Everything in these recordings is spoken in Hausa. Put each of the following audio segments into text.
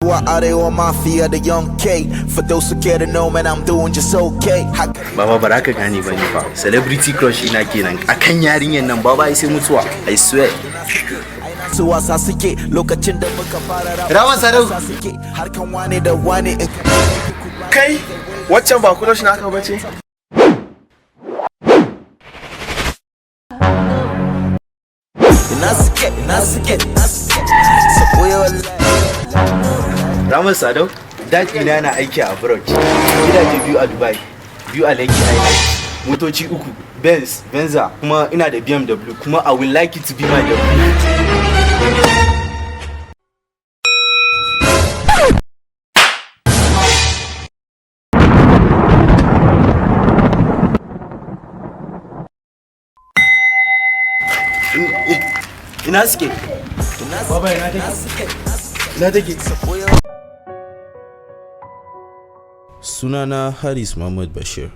Wa Arewa Mafia, the Young K. For those who care to know, man, I'm doing just okay. Haka Baba, ba za ka gane ba ne fa. Celebrity crush ina kenan akan yarinyar nan, baba, ai sai mutuwa. I swear. Su wasa suke lokacin da muka fara rap. Rawan Sadau. Wasa suke harkan wane da wane in Kai, waccan ba crush naka bace? Ina suke, ina suke, ina suke saboda wallahi. Ramar Sadau, dad ina na aiki a abroad. Gidaje biyu a Dubai, biyu a Lekki Island, motoci uku, Benz, Venza, kuma ina da BMW, kuma I will like it to be my W. Ina suke? Baba, ina take? Ina take? Sunana Haris Mahmoud Bashir.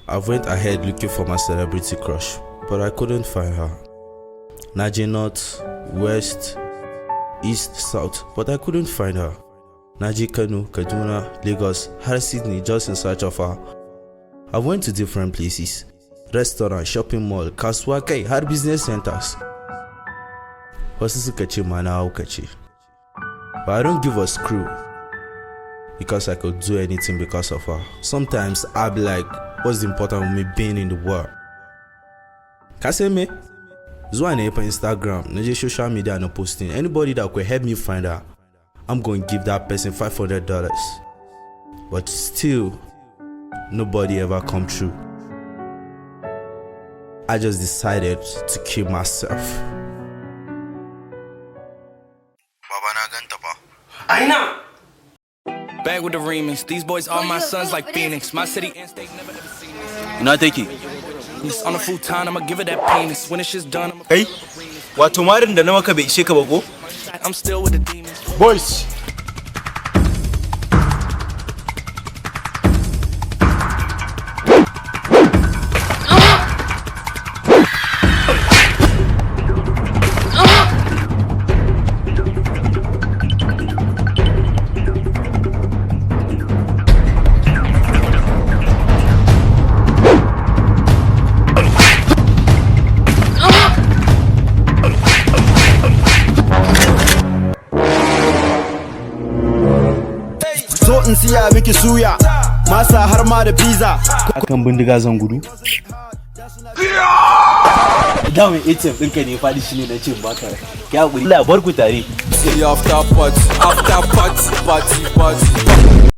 I went ahead looking for my celebrity crush, but I couldn't find her. Naje North, West, East, South, but I couldn't find her. Naje Kano, Kaduna, Lagos, har Sydney, just in search of her. I went to different places, restaurant, shopping mall, kasuwa, kai har business centers. Wasu suka ce ma na haukace. But I don't give a screw because I could do anything because of her. Sometimes I'll be like, what's the importance of me being in the world? Ka san me? Zuwa na fa Instagram, na je social media na posting. Anybody that could help me find her, I'm going to give that person $500. But still, nobody ever come true. I just decided to kill myself. Baba, na ganta fa. Aina. Bag with the remix. These boys are my sons like Phoenix. My city and state never ever seen this. Ina take? This on the futon, I'ma give it that penis. When it's just done, I'ma Kai, wato marin da na maka bai ishe ka ba ko? I'm still with the demons. Boys. So in siya miki suya, masa, har ma da pizza. Akan bindiga zan gudu? Damin ATM ɗinka ne faɗi, shi ne na ce baka. Ya haƙuri. Allah ya bar ku tare. After party, after party, party, party.